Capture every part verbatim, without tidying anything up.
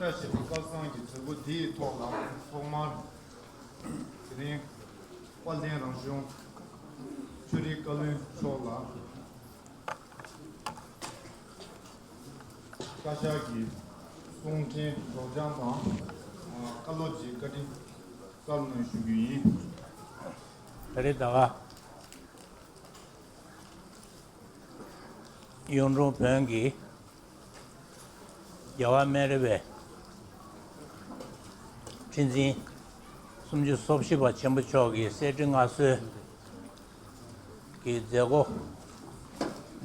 བཀྲ་ཤིས་པའི་སྐལ་བཟང་གི་མཛད་སྒོ་འདིའི་ཐོག་ལ་ཐོག་མར། དེ་རིང་དཔལ་ལྡན་རང་གཞུང་ཆོས་རིག་བཀའ་བློན་མཆོག་ལ་བཀའ་ཤག་གི་གསུང་འཕྲིན་སྒྲོག་སྦྱང་དང་བཀའ་སློབ་ཀྱི་བཀའ་དྲིན་སྩལ་གནང་ཞུ་རྒྱུ་ཡིན། ད་རེས་ད་ག་གཡུང་དྲུང་བོན་གྱི་རྒྱལ་བ་སྨན་རི་བའི་ཁྲི་འཛིན་སུམ་ཅུ་སོ་བཞི་པ་ཆེན་པོ་མཆོག་གི་གསེར་ཁྲི་མངའ་གསོལ་གྱི་མཛད་སྒོ་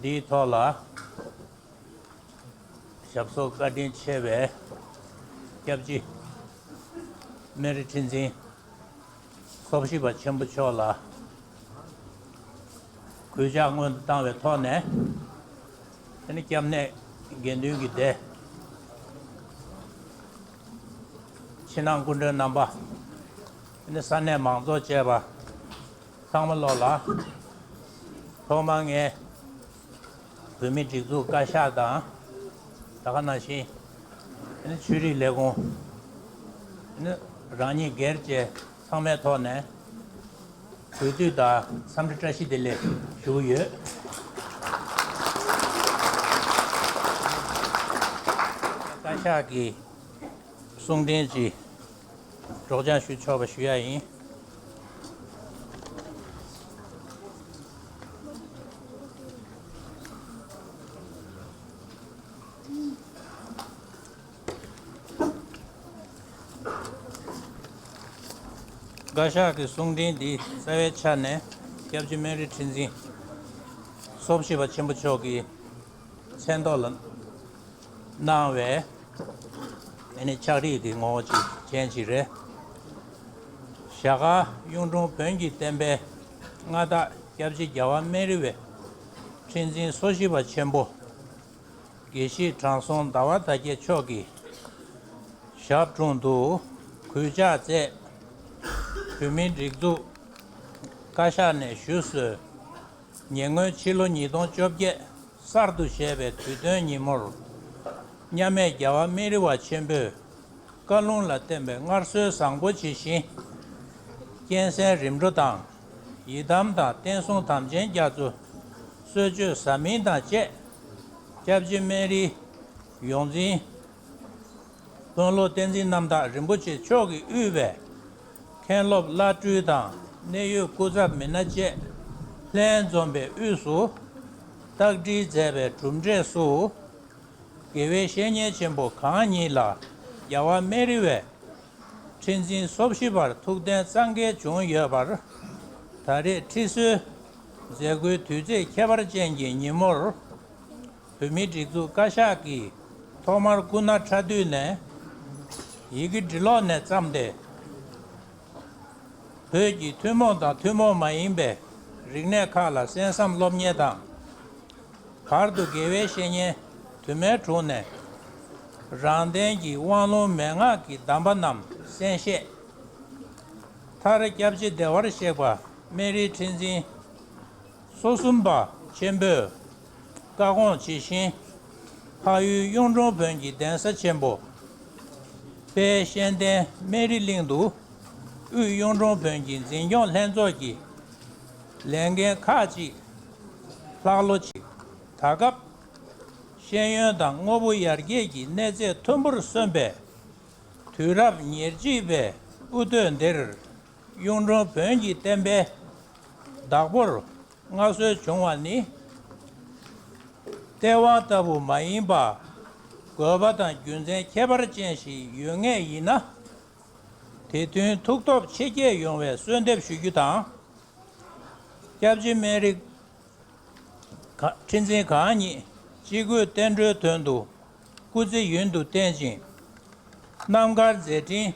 འདིའི་ཐོག་ལ། ཞབས་སོར་བཀའ་དྲིན་ཆེ་བའི་སྐྱབས་རྗེ་སྨན་རི་ཁྲི་འཛིན་སོ་བཞི་པ་ཆེན་པོ་མཆོག་ལ་གུས་ཕྱག་སྔོན་དུ་བཏང་བའི་ཐོག་ནས། དེ་ནི་སྐྱབས་གནས་དགེ་འདུན་གྱི་སྡེ། ཕྱི་ནང་སྐུ་མགྲོན་རྣམ་པ། དེ་ནི་ས་གནས་མང་ཚོགས་བཅས་པ་ཚང་མ་ལོག་ལ། ཐོག་མར་ངས་བོད་མིའི་སྒྲིག་འཛུགས་བཀའ་ཤག་དང་། ད་ག་ནང་བཞིན་ཆོས་རིག་ལས་ཁུངས། རང་ཉིད་སྒེར་བཅས་ཚང་མའི་ཐོག་ནས་གུས་འདུད་དང་འཚམས་འདྲི་བཀྲ་ཤིས་བདེ་ལེགས་ཞུ་གི་ཡོད། བཀའ་ཤག་གི་གསུང་འཕྲིན་གྱི་སྒྲོག་སྦྱང་ཞུ་ཆོག་པ་ཞུ་ཡ་ཡིན། བཀའ་ཤག་གི་གསུང་འཕྲིན་འདི་རྩ་བའི་ཆ་ནས་སྐྱབས་རྗེ་སྨན་རི་ཁྲི་འཛིན་སོ་བཞི་པ་ཆེན་པོ་མཆོག་གི་མཚན་ཐོག་ལ་གནང་བའི་ཨ་ནི་ཕྱག་བྲིས་ཀྱི་ངོ་བོ་ཅིག་ཅན་ཅིག་རེད། ཞྭ་དཀར་གཡུང་དྲུང་བོན་གྱི་བསྟན་པའི་མངའ་བདག་སྐྱབས་རྗེ་རྒྱལ་བ་སྨན་རི་བའི་ཁྲི་འཛིན་སོ་བཞི་པ་ཆེན་པོ་དགེ་བཤེས་དྲང་སྲོང་ཟླ་བ་དར་རྒྱས་མཆོག་གི་ཞབས་དྲུང་དུ་གུས་ཕྱག་མཛད། བོད་མིའི་སྒྲིག་འཛུགས་བཀའ་ཤག་ནས་ཞུ་གསོལ། ཉེ་སྔོན་ཕྱི་ལོ་ཉིས་སྟོང་བཅོ་བརྒྱད་གསར་དུ་བཞད་པའི་དུས་སྟོན་ཉིན་མོར། མཉམ་མེད་རྒྱལ་བ་སྨན་རི་བ་ཆེན་པོས་བཀའ་ལུང་ལ་བརྟེན་པའི་སྔར་སྲོལ་བཟང་པོ་ཇི་བཞིན། གཅན་གཟན་རིམ་གྲོ་དང་། ཡི་དམ་དང་བསྟན་སྲུང་དམ་ཅན་རྒྱ་མཚོ་གསོལ་མཆོད་ཟབ་མིན་དང་བཅས། སྐྱབས་རྗེ་སྨན་རིའི་ཡོངས་འཛིན་དཔོན་སློབ་བསྟན་འཛིན་རྣམ་དག་རིན་པོ་ཆེ་མཆོག་གིས་དབུས་པའི་མཁན་སློབ་བླ་སྤྲུལ་དང་གནད་ཡོད་སྐུ་ཚབ་མི་སྣ་བཅས་ལྷན་འཛོམས་པའི་དབུས་སུ་རྟགས་བསྒྲིལ་མཛད་པའི་གྲུབ་འབྲས་སུ། དགེ་བའི་བཤེས་གཉེན་ཆེན་པོ་གང་ཉིད་ལ་རྒྱལ་བ་སྨན་རི་བའི་ཁྲི་འཛིན་སོ་བཞི་པར་ཐུགས་གཏན་གཙང་འགེལ་བྱུང་ཡོད་པར། ད་རེས་ཁྲི་གསོལ་མཛད་སྒོའི་དུས་ཚིགས་ཁྱད་པར་ཅན་གྱི་ཉིན་མོར། བོད་མིའི་སྒྲིག་འཛུགས་བཀའ་ཤག་གིས་ཐོག་མར་སྐུ་ན་ཕྲ་དུས་ནས་ཡི་གེ་འབྲི་ཀློག་ནས་བརྩམས་ཏེ། བོད་ཀྱི་ཐུན་མོང་དང་ཐུན་མོང་མ་ཡིན་པའི་རིག་གནས་ཁག་ལ་གསན་བསམ་སློབ་གཉེར་དང་། བར་དུ་དགེ་བའི་བཤེས་གཉེན་དུ་མའི་དྲུང་ནས་རང་བསྟན་གྱི་དབང་ལུང་མན་ངག་གི་གདམས་པ་རྣམས་གསན་བཤད། མཐར་སྐྱབས་རྗེ་བདེ་བར་གཤེགས་པ་སྨན་རིའི་ཁྲི་འཛིན་སོ་གསུམ་པ་ཆེན་པོས་བཀའ་དགོངས་ཇི་བཞིན་འཕགས་ཡུལ་གཡུང་དྲུང་བོན་གྱི་གདན་ས་ཆེན་པོ་དཔལ་གཤེན་བསྟན་སྨན་རི་གླིང་དུ་དབུས་གཡུང་དྲུང་བོན་གྱི་འཛིན་སྐྱོང་ལྷན་ཚོགས་ཀྱི་ལས་འགན་ཁག་ཅིག་ལྷག་ལུས་ཅིག་ད་སྐབས་ཤེས་ཡོན་དང་དངོས་པོ་ཡར་རྒྱས་ཀྱི་གནས་ཚད་མཐོན་པོར་སོན་པའི་དུས་རབས་ཉེར་གཅིག་པའི་དབུ་སྟོད་འདིར་གཡུང་དྲུང་བོན་གྱི་བསྟན་པའི་བདག་པོར་མངའ་གསོལ་བྱུང་བ་ནི། སྟེས་དབང་ལྟ་བུ་མ་ཡིན་པ། དགོས་པ་དང་རྒྱུ་མཚན་ཁྱད་པར་ཅན་ཞིག་ཡོད་ངེས་ཡིན་ན། དེ་མཐུན་ཐུགས་སྟོབས་ཆེ་སྐྱེད་ཡོང་བའི་གསོལ་འདེབས་ཞུ་རྒྱུ་དང་། སྐྱབས་རྗེ་སྨན་རི་ཁྲི་འཛིན་གང་ཉིད་སྤྱི་སྒོས་བསྟན་འགྲོའི་དོན་དུ་སྐུ་ཚེ་ཡུན་དུ་བརྟན་ཅིང་། རྣམ་དཀར་མཛད་འཕྲིན་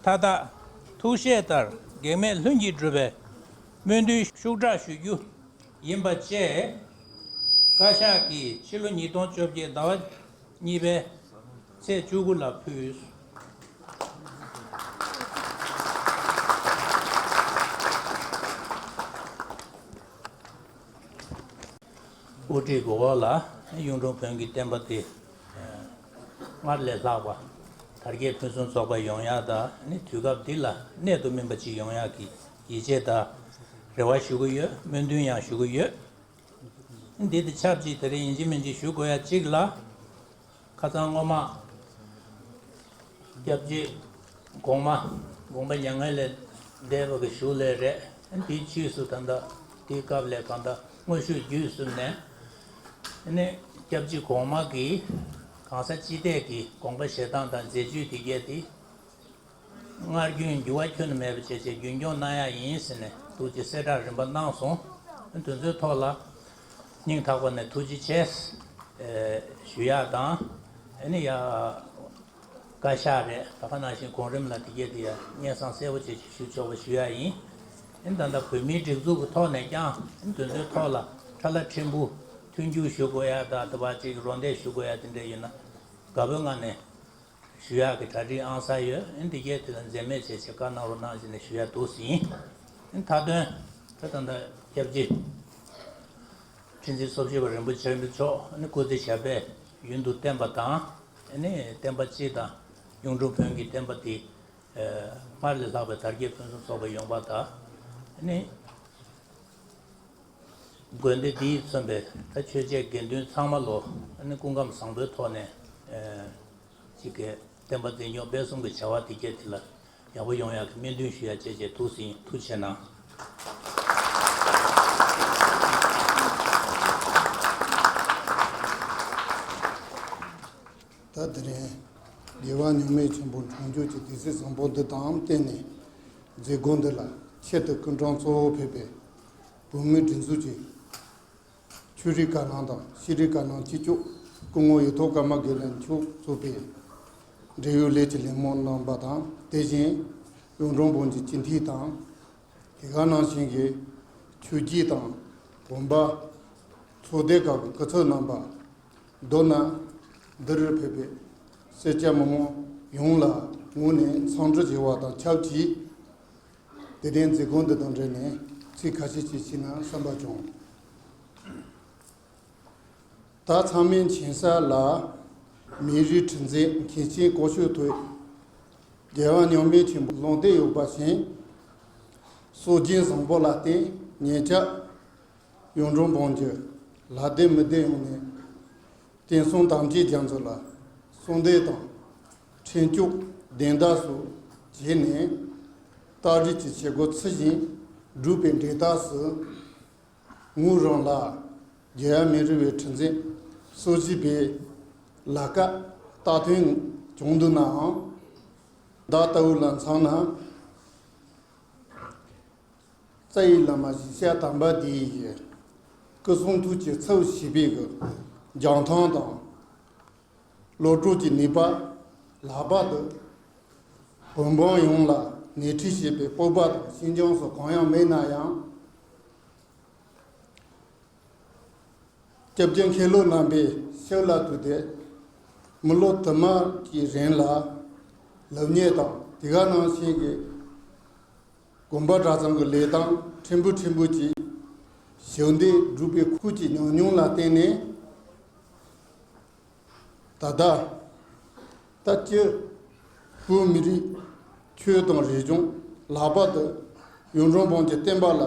མཐའ་དག་ཐུགས་བཞེད་ལྟར་གེགས་མེད་ལྷུན་གྱིས་འགྲུབ་པའི་སྨོན་འདུན་ཤུགས་དྲག་ཞུ་རྒྱུ་ཡིན་པ་བཅས། བཀའ་ཤག་གིས་ཕྱི་ལོ་ཉིས་སྟོང་བཅོ་བརྒྱད་ཟླ་བ་གཉིས་པའི་ཚེས་བཅུ་དགུ་ལ་ཕུལ། དབུ་ཁྲིད་གོ་འོག་ལ་གཡུང་དྲུང་བོན་གྱི་བསྟན་པ་དེ་སྔར་ལས་ལྷག་པ་དར་རྒྱས་ཕུན་སུམ་ཚོགས་པ་ཡོང་ཡག་དང་། ནི་དུས་སྐབས་འདི་ལ་གནད་དུ་སྨིན་པ་ཅིག་ཡོང་ཡག་གི་ཡིད་ཆེས་དང་རེ་བ་ཞུ་གི་ཡོད། སྨོན་འདུན་ཡང་ཞུ་གི་ཡོད། འདི་དང་ཆབས་ཅིག་དེ་རིང་ཡིན་གཅིག་མིན་གཅིག་ཞུ་དགོས་ཡ་གཅིག་ལ། ཁ་སང་སྔོན་མ་སྐྱབས་རྗེ་གོང་མ་དགོངས་པ་མྱ་ངན་ལས་འདས་པ་གི་ཞུ་ལས་རེད། དེའི་ཕྱིས་སུ་ད་ལྟ་དེའི་སྐབས་ལས་གང་ལྟར་དངོས་ཤུགས་བརྒྱུད་གསུམ་ནས་ནི་སྐྱབས་རྗེ་གོང་མ་གི་གང་ཟག་སྤྱི་སྟེགས་ཀྱི་དགོངས་པ་བཞེས་སྟངས་དང་མཛད་བྱུས་དེ་གས་དེ། སྔར་རྒྱུན་འགྱུར་བ་ཁྱོན་ནས་མེད་པ་བྱས་བྱས་རྒྱུན་སྐྱོང་གནང་ཡག་ཡིན་ཟེར་ནས་ཐུགས་རྗེ་གསལ་བསྒྲགས་རིམ་པ་གནང་སོང་། དེ་ཚོའི་ཐོག་ལ་སྙིང་ཐག་པ་ནས་ཐུགས་རྗེ་ཆེ་ཞུ་ཡག་དང་། ཨ་ནི་ཡ་བཀའ་ཤག་རེད། ད་ག་ནང་བཞིན་གོང་རིམ་ལ་དེ་གས་དེ་ཡ་སྙན་སེང་གསལ་པོ་བྱས་ཞུ་ཆོག་པ་ཞུ་ཡག་ཡིན། ཨ་ནི་ད་ལྟ་བོད་མིའི་སྒྲིག་འཛུགས་ཀྱི་ཐོག་ནས་ཀྱང་ཨ་ནི་དེ་ཚོའི་ཐོག་ལ་ཁྲ་ལ་ཕྲན་བུ་མཐུན་འགྱུར་ཞུ་དགོས་ཡག་དང་། དེ་བ་ཅིག་རོགས་འདེགས་ཞུ་དགོས་ཡག་དེ་འདྲ་ཡོད་ན་དགའ་པོའི་ངང་ནས་ཞུ་ཡག་གི་གྲ་སྒྲིག་ཨང་གསར་ཡོད། ཨ་ནི་འདི་གས་དེ་ལ་འཛེམ་མེད་བྱས་བྱས་བཀའ་གནང་རོགས་གནང་ཟེར་ནས་ཞུ་ཡག་འདུག་ཟིན། ཨ་ནི་མཐའ་དོན་ད་ད་ལྟ་སྐྱབས་རྗེ་ཁྲི་འཛིན་སོ་བཞི་པ་རིན་པོ་ཆེ་མཆོག་ཨ་ནི་སྐུ་ཚེ་ཞབས་པད་ཡུན་དུ་བརྟན་པ་དང་། ཨ་ནི་བསྟན་པ་སྤྱི་དང་གཡུང་དྲུང་བོན་གྱི་བསྟན་པ་དེ་སྔར་ལས་ལྷག་པའི་དར་རྒྱས་ཕུན་སུམ་ཚོགས་པ་ཡོང་པ་དང་། ཨ་ནི་དགོན་སྡེ་འདིས་མཚོན་པའི་ད་ཆོས་བྱེད་དགེ་འདུན་ཚང་མ་ལོ་ཨ་ནི་སྐུ་ཁམས་བཟང་པོའི་ཐོག་ནས་ཅིག་གི་བསྟན་པ་འཛིན་སྐྱོང་སྤེལ་གསུམ་གྱི་བྱ་བ་དེ་གས་དེ་ལ་ཡག་པོ་ཡོང་ཡག་གི་སྨོན་འདུན་ཞུ་ཡག་བྱས་བྱས་འདུག་ཟིན། ཐུགས་རྗེ་གནང་། ད་དེ་རིང་རྒྱལ་བ་མྱོང་མེད་ཆེན་པོ་འཁྲུངས་རྒྱུ་གྱི་དུས་ཚིགས་བཟང་པོ་འདི་དང་བསྟུན་ནས་མཛད་སྒོ་འདི་ལ་ཆེད་དུ་སྐུ་མགྲོན་གཙོ་བོ་ཕེབས་པའི་བོད་མིའི་སྒྲིག་འཛུགས་ཀྱི་ཆོས་རིག་བཀའ་བློན་དང་ཤེས་རིག་བཀའ་བློན་སྤྱི་ཁྱབ་སྐུ་ངོ་ཡིག་ཐོག་ཀརྨ་དགེ་ལེགས་མཆོག་གཙོས་པའི་འབྲེལ་ཡོད་ལས་ཀྱི་ལས་མི་རྣམ་པ་དང་། དེ་བཞིན་གཡུང་དྲུང་བོན་གྱི་སྤྱི་འཐུས་དང་། དེ་ག་ནང་བཞིན་གྱི་ཆོས་བརྒྱུད་དང་དགོན་པ་ཚོགས་སྡེ་ཁག་གི་སྐུ་ཚབ་རྣམ་པ། མདོར་ན་འདིར་ཕེབས་པའི་སེར་སྐྱ་མི་མང་ཡོངས་ལ་ངོས་ནས་འཚམས་འདྲི་ཞུ་བ་དང་ཆབས་ཅིག་དེ་རིང་མཛད་སྒོ་འདི་དང་འབྲེལ་ནས་ཚིག་ཁ་ཤས་ཅིག་བཤད་ན་བསམ་པ་བྱུང་། ད་ཚང་མས་མཁྱེན་གསལ་ལ། མི་རིགས་ཁྲི་འཛིན་མཁན་ཆེན་སྐུ་ཞབས་ཐུགས་རྒྱལ་བ་མྱོང་མེད་ཆེན་པོ་ལུང་བསྟན་ཡོད་པ་བཞིན། སྲོལ་རྒྱུན་བཟང་པོ་ལ་བརྟེན་ཉེ་ཆར་གཡུང་དྲུང་བོན་གྱི་ལྷ་སྡེ་མི་སྡེ་ཡོངས་ནས་བསྟན་སྲུང་དམ་ཅན་རྒྱ་མཚོ་ལ་གསོལ་འདེབས་དང་ཁྲིམས་གཅོད་བདེན་བདག་སོགས་བྱས་ནས་སྟག་རིས་ཀྱི་བྱེད་སྒོ་ཚུལ་བཞིན་བསྒྲུབས་པའི་འབྲས་རྟགས་སུ། ངོས་རང་ལ་རྒྱལ་བ་མི་རིགས་པའི་ཁྲི་འཛིན་སོ་བཞི་པའི་ལ་ཀ་རྟག་ཐོན་བྱུང་འདུག་ནའང་། ད་ལྟ་བུ་ལ་མཚོན་ན། རྩ་བའི་བླ་མ་ཞིང་གཤེགས་དམ་པ་འདི་ཡི་སྐུ་གསུང་ཐུགས་ཀྱི་ཚབ་བྱས་པའི་གི་རྒྱང་ཐང་དང་། བློ་གྲོས་ཀྱི་ནུས་པ་ལྷག་པར་དུ་བོན་འབངས་ཡོངས་ལ་སྣེ་ཁྲིད་བྱེད་པའི་སྤོབས་པ་དང་ཤིན་སྦྱངས་སོགས་གང་ཡང་མེད་ན་ཡང་། སྐྱབས་རྗེ་མཁན་སློབ་རྣམ་པའི་ཞབས་ལ་ཐུག་སྟེ་མི་ལོ་དུ་མ་གི་རིང་ལ་སློབ་གཉེར་དང་། དེ་ག་ནང་བཞིན་གྱི་དགོན་པ་གྲྭ་ཚང་གི་ལས་སྟངས་ཕྲན་བུ་ཕྲན་བུ་ཅིག་ཞལ་འདེབས་བསྒྲུབས་པའི་ཁུར་གྱི་ཉམས་མྱོང་ལ་བརྟེན་ནས། ད་ལྟ་ད་ལྟའི་བོད་མི་རིགས་ཆོས་དང་རིག་གཞུང་། ལྷག་པར་དུ་གཡུང་དྲུང་བོན་གྱི་བསྟན་པ་ལ་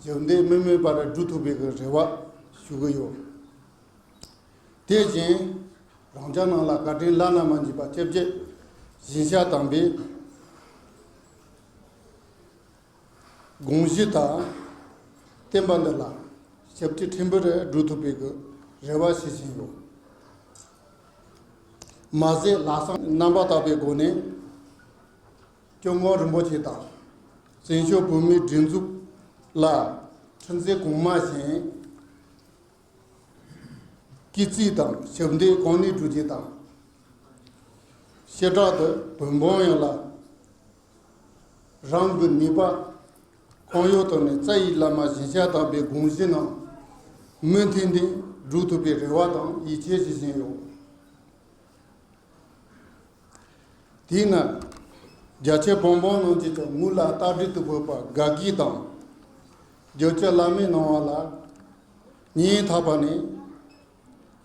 ཞབས་འདེགས་མི་དམིགས་པར་སྒྲུབ་ཐུབ་པའི་རེ་བ་ཞུ་གི་ཡོད། དེ་བཞིན་རང་ཅག་རྣམས་ལ་བཀའ་དྲིན་བླ་ན་མ་མཆིས་པ་སྐྱབས་རྗེ་ཞིང་གཤེགས་དམ་པའི་དགོངས་གཞི་དང་བསྟན་པ་འདི་ལ་ཞབས་ཕྱི་ཕྲན་བུ་རེ་སྒྲུབ་ཐུབ་པའི་རེ་བ་བྱེད་བཞིན་ཡོད། མ་ཟད་ལྷག་བསམ་རྣམ་པར་དག་པའི་སྒོ་ནས་ སྐྱབས་མགོན་རིན་པོ་ཆེ་དང་། བཙན་བྱོལ་བོད་མིའི་སྒྲིག་འཛུགས་ལ་ཁྲིམས་རྩོད་གོང་མ་བཞིན། སྐུལ་ཚིག་དང་ཞབས་འདེགས་གང་ནུས་སྒྲུབ་རྒྱུ་དང་། བྱེ་བྲག་ཏུ་བོད་འབངས་ཡོངས་ལ་རང་གི་ནུས་པ་གང་ཡོད་ཐོག་ནས་རྩ་བའི་བླ་མ་ཞིང་གཤེགས་དམ་པའི་དགོངས་གཞི་རྣམས་མུ་མཐུད་ནས་སྒྲུབ་ཐུབ་པའི་རེ་བ་དང་ཡིད་ཆེས་ཞུ་བཞིན་ཡོད། དེས་ན། རྒྱ་ཆེ་བོད་འབངས་རྣམས་ཀྱིས་ཀྱང་ངོས་ལ་རྟ་དྲེལ་དུ་བབས་པ་དགའ་སྐྱིད་དང་། རྒྱལ་སྤྱི་བླ་མའི་གནང་བ་ལ་སྙིང་ཐག་པ་ནས་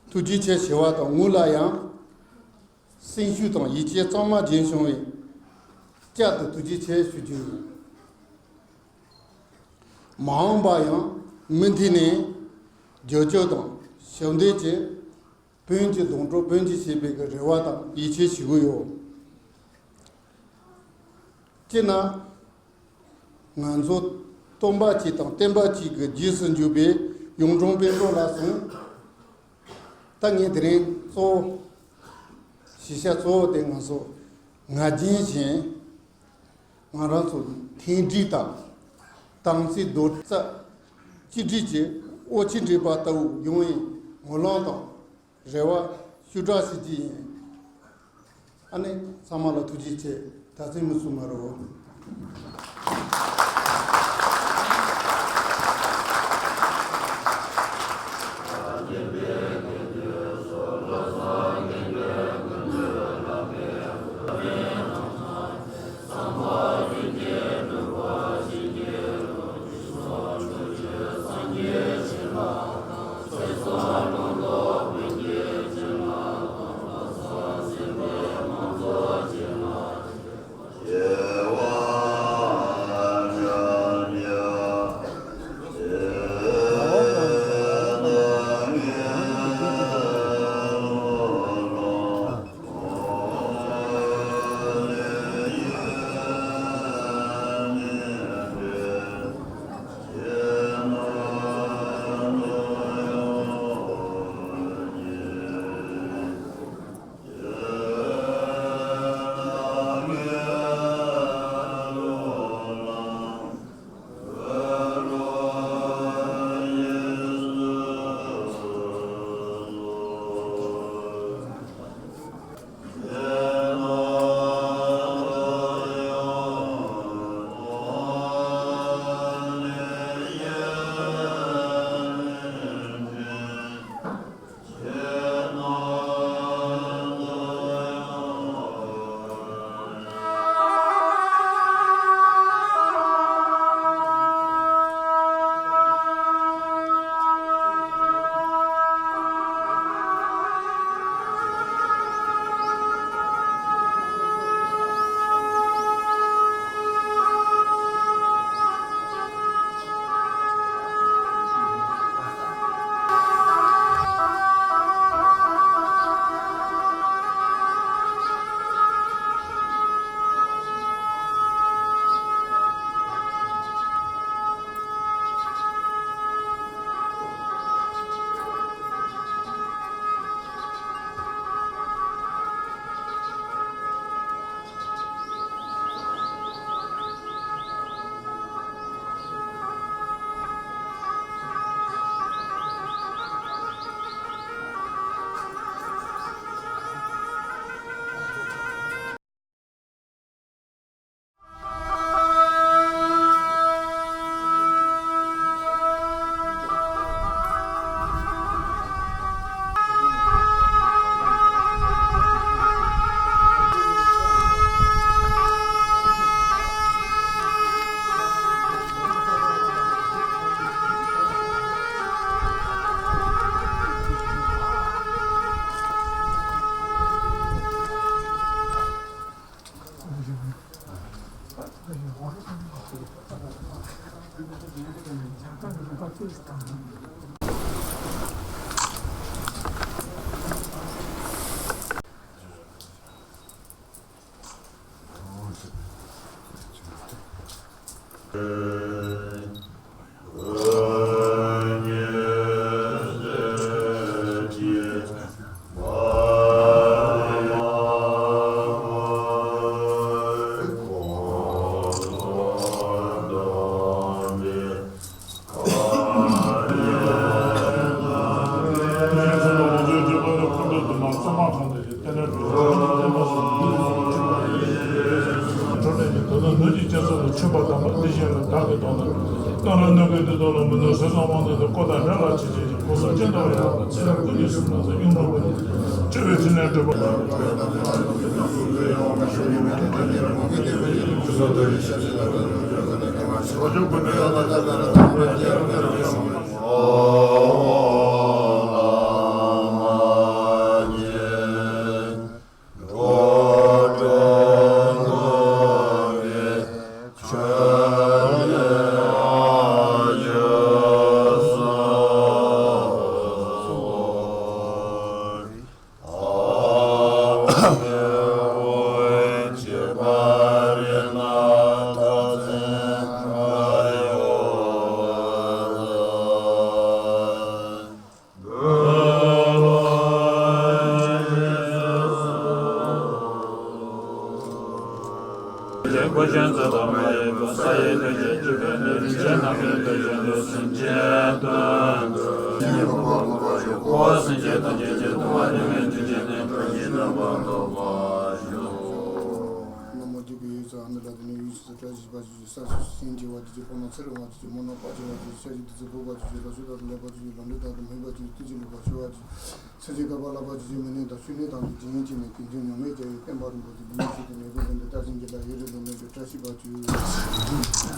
ཐུགས་རྗེ་ཆེ་ཞུ་བ་དང་ངོས་ལ་ཡང་སེམས་ཤུགས་དང་ཡིད་ཆེས་གཙང་མ་རྒྱུན་བྱུང་བའི་བསྐྱར་དུ་ཐུགས་རྗེ་ཆེ་ཞུ་རྒྱུ་ཡིན། མ་འོངས་པ་ཡང་མུ་མཐུད་ནས་རྒྱབ་སྐྱོར་དང་ཞབས་འདེགས་ཀྱིས། བོན་གྱི་སྡོང་གྲོགས་བོན་གྱི་བྱེད་པའི་གི་རེ་བ་དང་ཡིད་ཆེས་ཞུ་གི་ཡོད། སྤྱིར་ན། ང་ཚོ་སྟོན་པ་གཅིག་དང་བསྟན་པ་གཅིག་གི་རྗེས་སུ་འཇུག་པའི་གཡུང་དྲུང་དཔལ་འབྱོར་ལ་སོང་། ད་ངས་དེ་རིང་གཙོ་བོ། གཞིས་ཆགས་གཙོ་བོ་དེ་ང་ཚོ་ང་རྒྱལ་ཞིང་། ང་རང་ཚོ་མཐུན་སྒྲིལ་དང་། དམ་ཚིག་རྡོག་རྩ་གཅིག་སྒྲིལ་གྱིས་དབུ་ཁྲིད་འདྲེས་པ་ལྟ་བུ་ཡོང་བའི་ངོས་ལེན་དང་། རེ་བ་ཞུ་དག་ཞུ་རྒྱུ་ཡིན། ཨ་ནི་ཚང་མ་ལ་ཐུགས་རྗེ་ཆེ། ད་ཚིག་མི་གསུང་མ་རོགས། ཅན་སོགས་ལ་མཆོད་པ་དམ་པ་འདི་བཞིན་ལ་བདག་གིས་བཏང་ན། གཏོང་ལ་གནོད་པའི་དུས་སྟོན་ལ་མི་གནོད་ཟས་གཙང་མ་དང་བཀོད་དང་འདྲ་ལ་ཅི་བྱེད་ཀྱི་གོ་ས་ཅན་དང་ཡང་ཚེ་རབས་ཀུན་གྱི་སེམས་ནང་དུ་གཡུང་དྲུང་བར་ནི་སྤྱོད་པའི་ཕྲིན་ལས་སྒྲུབ་པ། ས་སུ་སེམས་བྱེད་པ་དེ་ཚོ་ཁོ་ན་ཚེ་རིང་བ་དེ་ཚོ་ཤ་ཞིག་དེ་ཚོ་ཕོ་བ་དེ་ཚོ་མོ་ན་པ་ཆེ་བ་དེ་ཚོ་ཤ་ཞིག་དེ་ཚོ་ཕོ་བ་དེ་ཚོ་ལ་སུ་དང་ལེགས་པ་དེ་ཚོ་ལམ་འབྲས་དང་དུ་མེད་པ་དེ་ཚོ་ཏི་ཅི་ལུག་པ་ཆེ་བ་དེ་ཚོ་ཚེ་ཆེ་དགའ་བ་ལག་པ་དེ་ཚོ་མི་ནས་དང་ཤུལ་ནས་དང་དུ་དེ་ཡིན་ཅི་ནས་དེ་ཚོ་ཉམས་མེད་རྒྱ་ཡི་བསྟན་པ་རིན་པོ་དེ་འདི་ཉིད་ཞིག་དེ་མེད་པའི་དོན་དུ་བཀྲ་ཤིས་འཇིག་ལ་ཡོད་རེ་ལོ་མེད་པའི་བཀྲ་ཤིས་པ་ཚོས།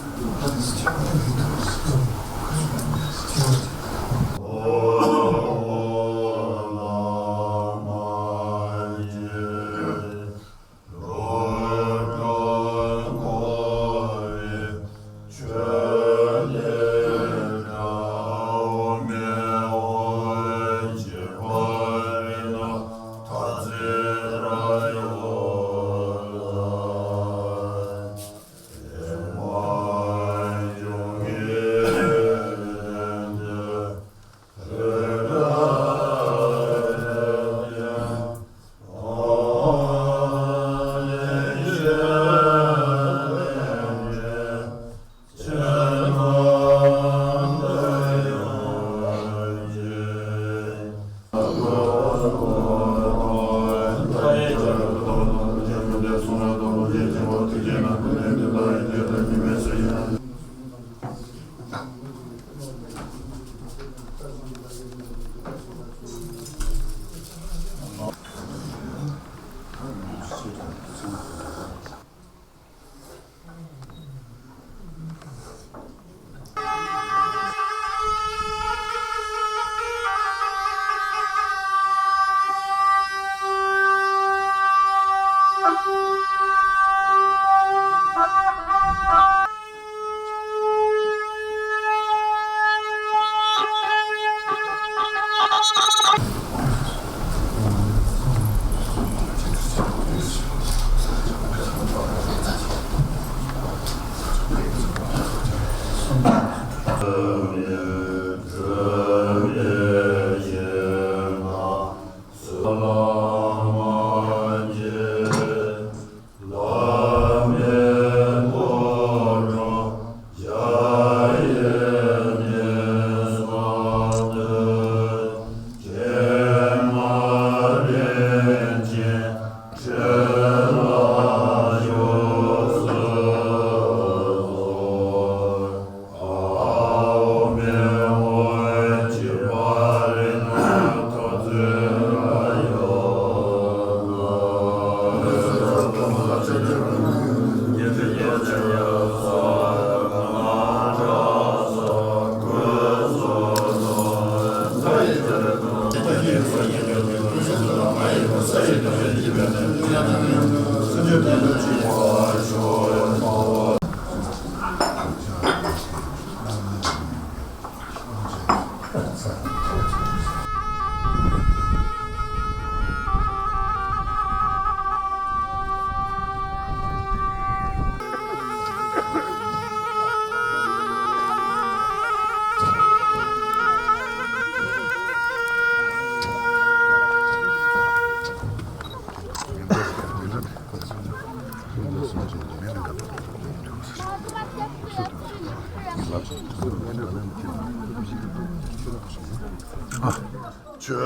ཆོས་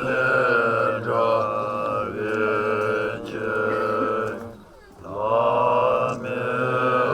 ལས་འདྲ་བའི་ཆོས། བླ་མེད་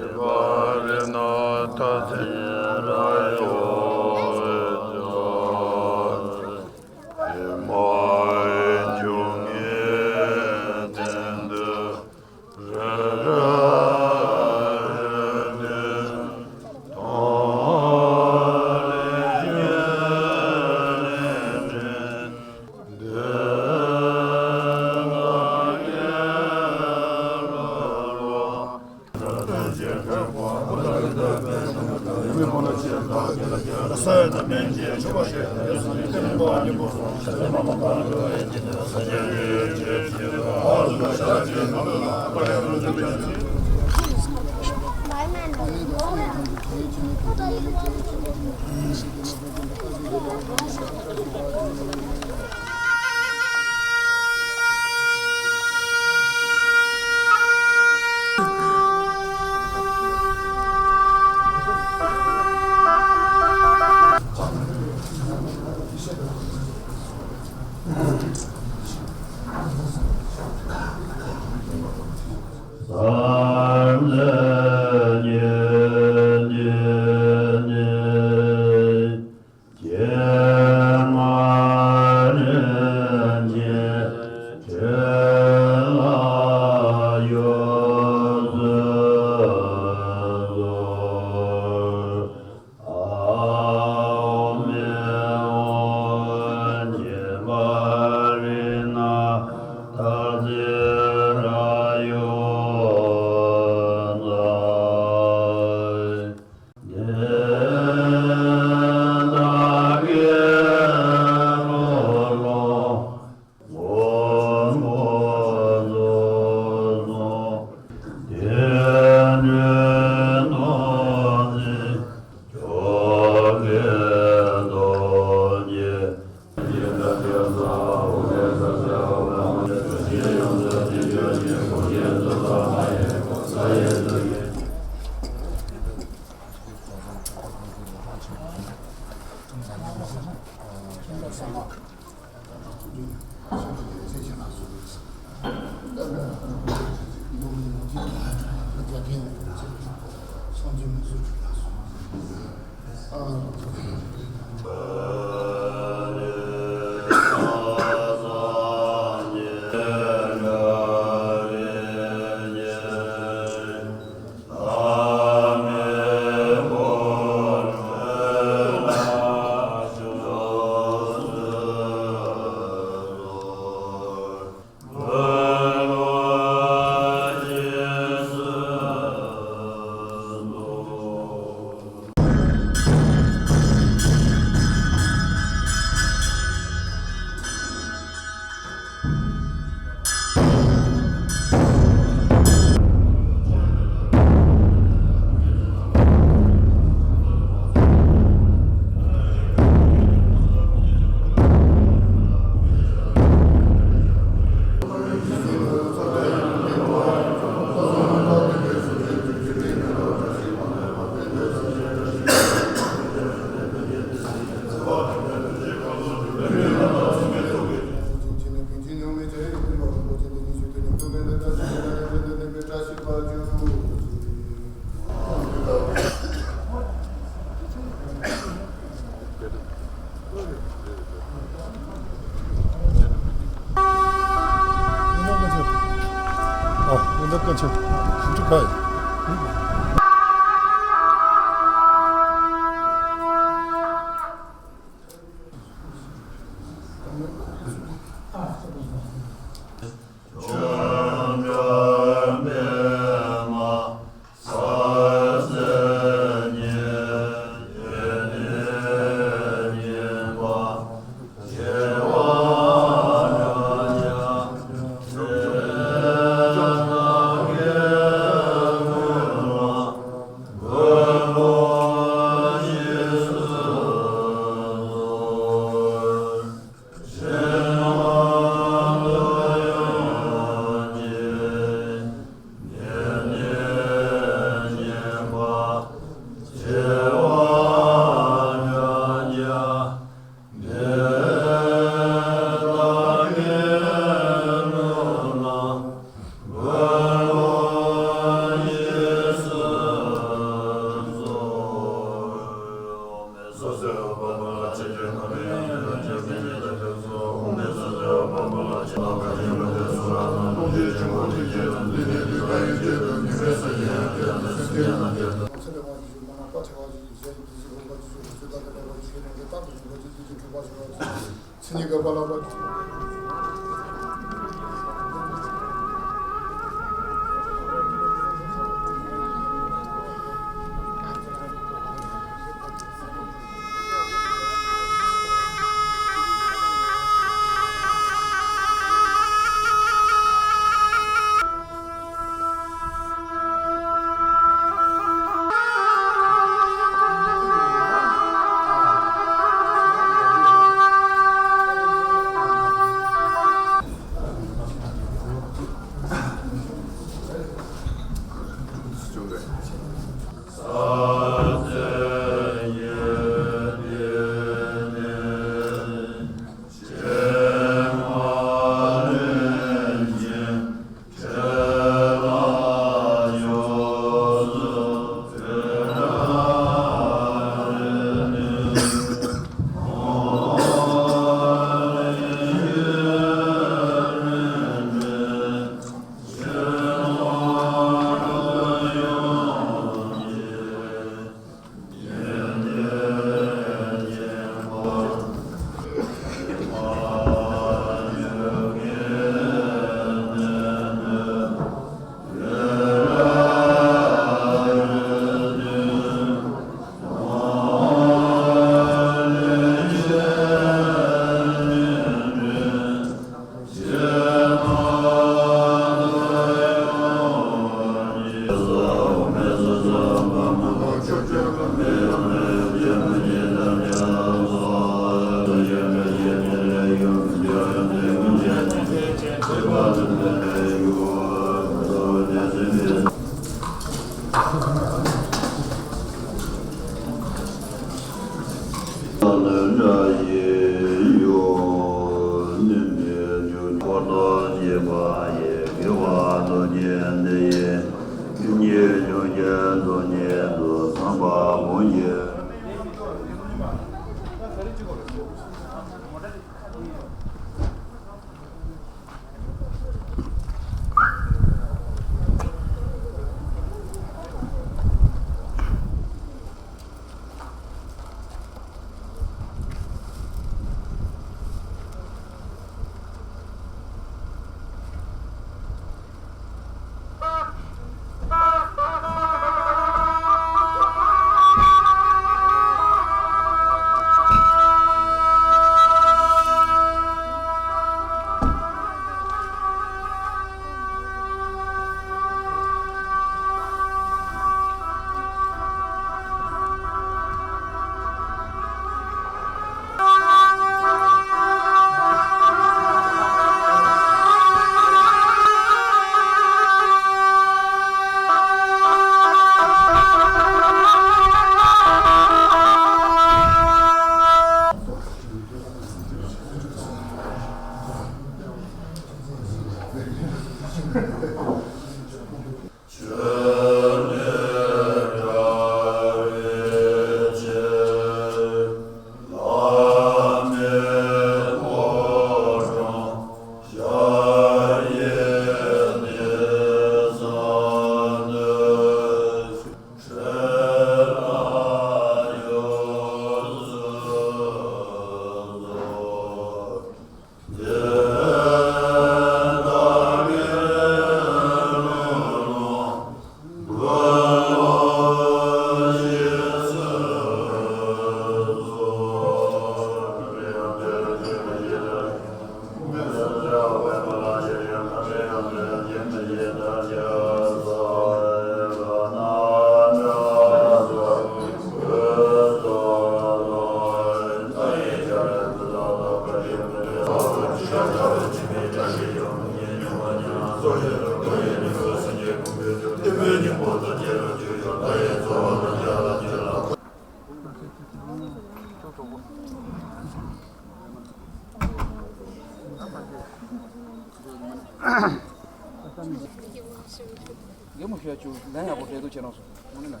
རྒན་མོ་ཤོད་ཆུ་ལན་ཡག་པོ་འབྲེལ་གཏུག་བྱེད་རོགས་སོང་། ལྷ་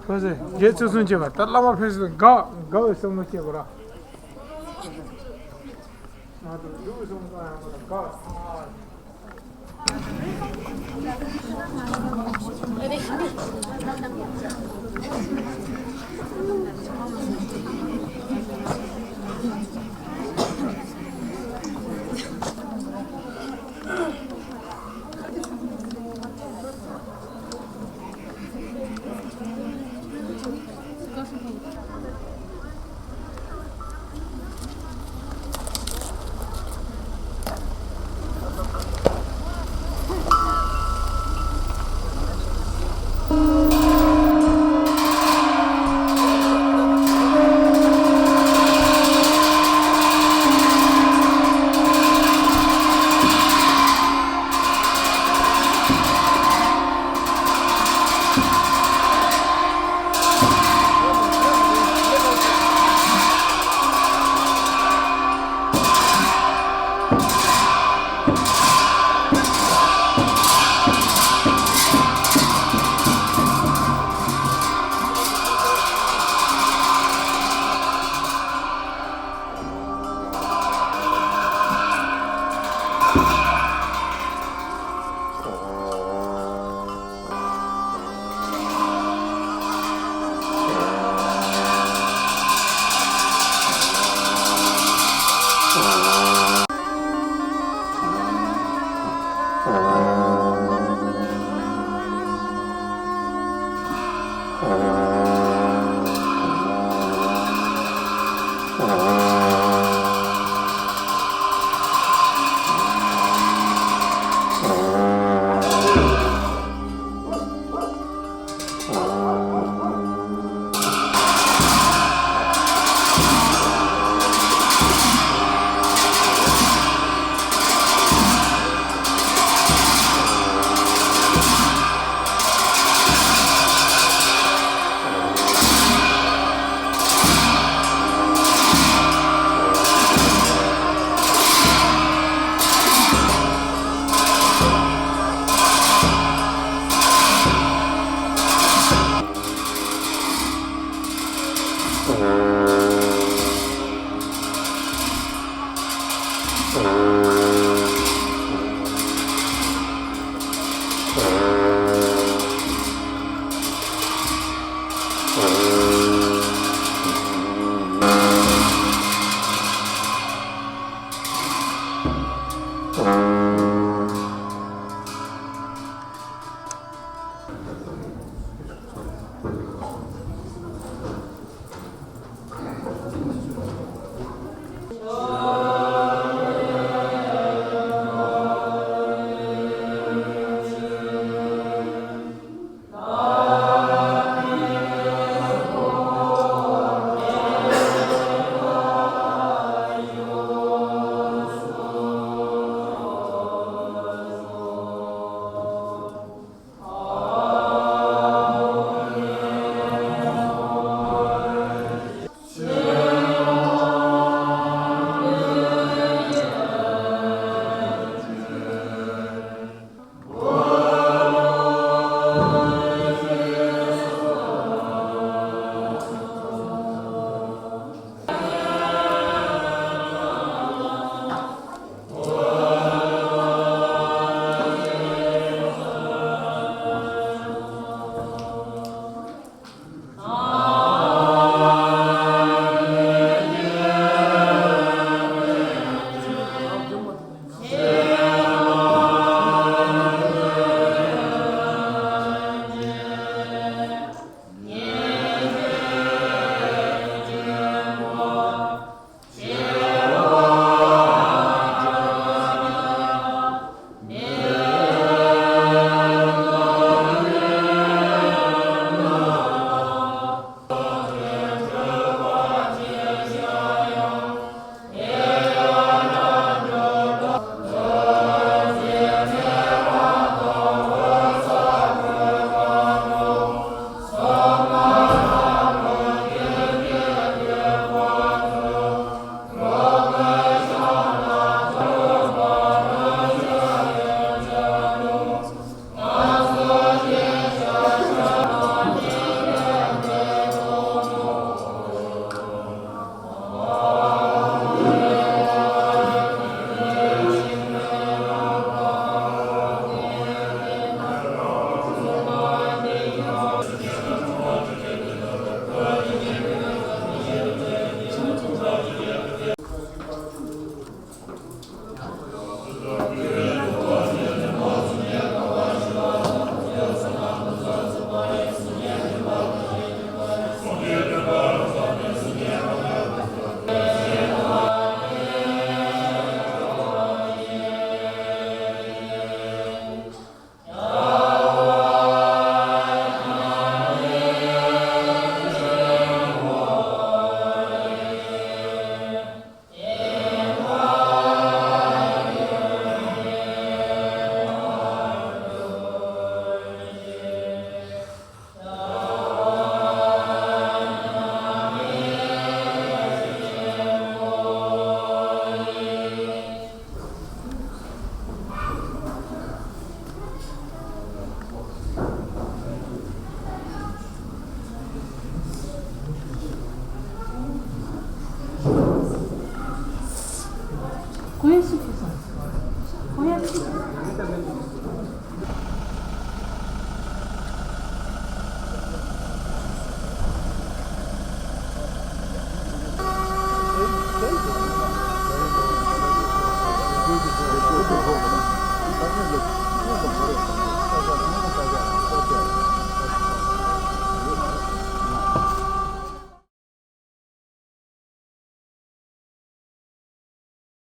སའི་རྒྱལ་བཙུན་གསུམ་བྱེད་པ་ད་བླ་མ་ཕན་ཚུན་དགའ་དགའ་བའི་བསམ་བློ་སྐྱེ་དགོས་ར། ང་ཚོ་འབྲུག་གསུམ་ཀ་ཡང་དགའ།